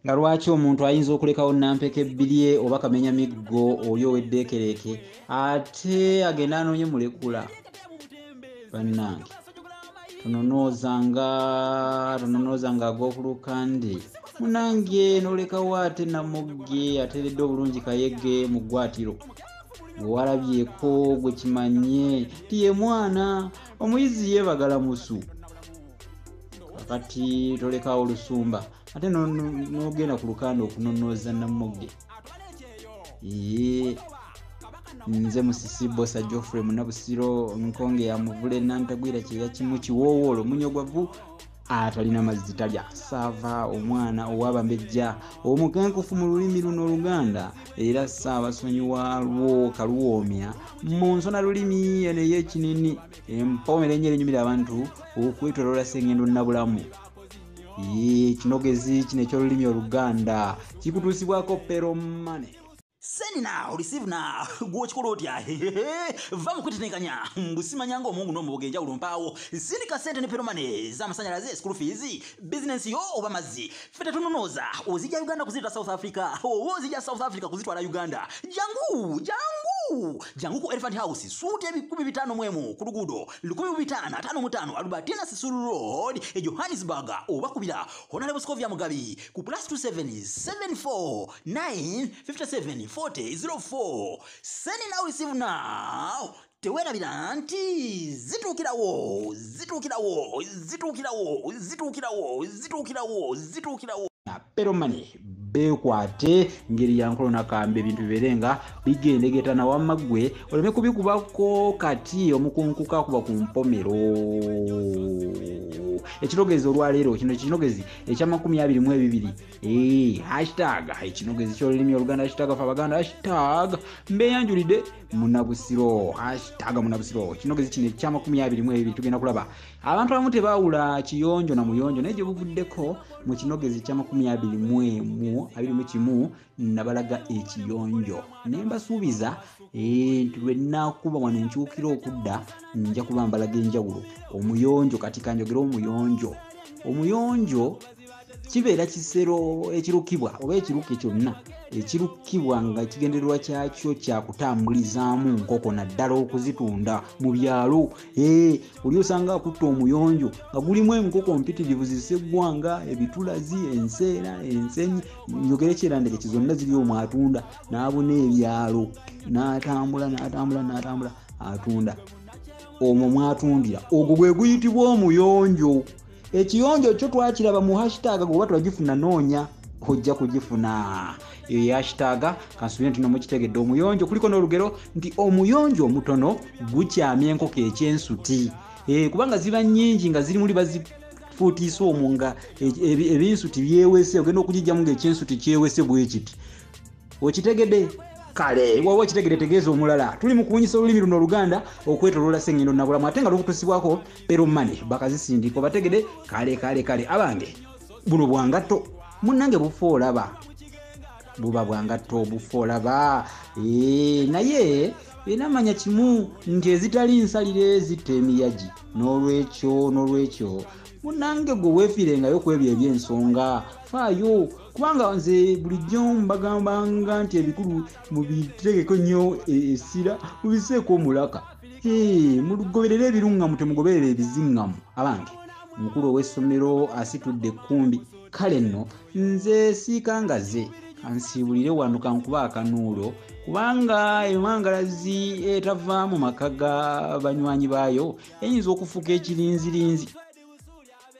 Nga lwaki omuntu ayinza okulekawo nampeke ebbirye oba kamenya miggo oli ow'eddeekereeke ate agenda anoonye mulekula? Bannange, tononoozanga ag'okulukande munange n'olekawo ate namugge ateeredde obulungi kayege mu ggwatiro. Bwewalabyeko gwe kimanye nti ye mwana omuyizi yeebagala musu. Kakati tolekawo olusumba ate n'ogenda ku lukanda okunonooza namugge. Nze Musisi Bosa Geoffrey Munabusiro nkonge ya muvule nantagwira kyeya kimu kiwoowoolo munyogwavu atalina mazzi talya saava omwana ow'abambejja omukenkufu mu lulimi luno Oluganda era ssaabasonyi waalwo kaluwoomya mu nsona lulimi eno ey'ekinini empoomero ennyo enyumira abantu okwetooloola Ssengendo Nabulamu. Ekinogezi kino eky'olulimi Oluganda kikutuusibwako Peromane. Send now, receive now. Gw'okikola otya? Va mu kwetetenkanya. Mbusimanya ng'omungu n'omuboga enjawulo mpaawo. Sindika ssente ne Peromane z'amasannyalaze, school fees, business yo oba mazzi. Ffe tetunonooza. Ozijja Uganda kuziyita South Africa. Oba ozijja South Africa kuzitwala Uganda. Jangu, jangu. Jangu ku Elephant House, suuti 551 ku luguudo 1555 Albertina Sisulu Road e Johannesburg oba kubira Honorable Scovia Mugabi ku +27 74 9 57 40 04. Send now, receive now. Tewerabira nti zituukirawo, zituukirawo, zituukirawo, zituukirawo, zituukirawo, zituukirawo. Peromane beekwate ngeri ya nkolo nakambe ebintu bibeere nga bigendegetana wamma ggwe oleme kubikubako kati omukunkuka kuba ku mpomero. Ekinogezi olwaleero kino kinogezi ekya 22, hashtag ekinogezi ky'olulimi Oluganda, hashtag ffe Abaganda, hashtag mbeeyanjulidde Munabusiro, hashtag Munabusiro. Ekinogezi kino ekya 22 tugenda kulaba abantu abamu tebaawula kiyonjo na muyonjo, naye gye buvuddeko mu kinogezi ekya 21 21 nabalaga ekiyonjo ne mbasuubiza nti lwe nnaakuba wano enkyukira okudda nja kuba mbalaga enjawulo. Omuyonjo, kati kanjogere omuyonjo. Omuyonjo kibeera kisero ekirukibwa oba ekiruke kyonna ekirukibwa nga ekigendererwa kyakyo kya kutambulizaamu nkoko naddala okuzitunda mu byalo. Oli osanga akutta omuyonjo nga gulimu enkoko mpitirivu ziseggwanga, ebitulazi, enseera, ensenyi, njogere kyerandeke ki zonna ziri omwo atunda n'abuna ebyalo n'atambula n'atambula n'atambula atunda omwo mwatundira. Ogwo gwe guyitibwa omuyonjo. Ekiyonjo kyo twakiraba mu hashtag gwe twagifuna noonya ojja kugifuna. Eyo hashtag kansubire nti nomukitegedde. Omuyonjo kuliko n'olugero nti omuyonjo omutono gukyamya enkoko ekyensuti. Kubanga ziba nnyingi nga ziri muli bazifuutiisa omwo nga ebinsuti byewese, ogenda okugijjamu ng'ekyensuti kyewese bwe kiti. Okitegedde? Kale, wowe okitegedde tegeeza omulala. Tuli mu kuwunyisa olulimi luno Oluganda okwetooloola Ssengendo Nabulamu ate nga lukutusibwako Peromane bakazisindika. Obategedde? Kale, kale, kale. Abange, buno bwangatto munnange bufa olaba. Buba bwangatto bufa olaba. Naye enamanya kimu nti ezitali nsalire zitta emiyagi. N'olwekyo munnange gwe weefiirengayo ku ebyo eby'ensonga. Faayo, kubanga nze bulijjo mbagambanga nti ebikulu mubitegeko nnyo essira, mubiseeko omulaka. Mugoberere ebiruŋŋamu, temugoberere ebiziŋŋamu. Abange, omukulu ow'essomero asitudde ekkumbi. Kale nno nze siikangaze, kansiibulire wano kankuba akanuulo, kubanga emangalazi etava mu maka ga banywanyi baayo eyinza okufuuka ekirinzirinzi.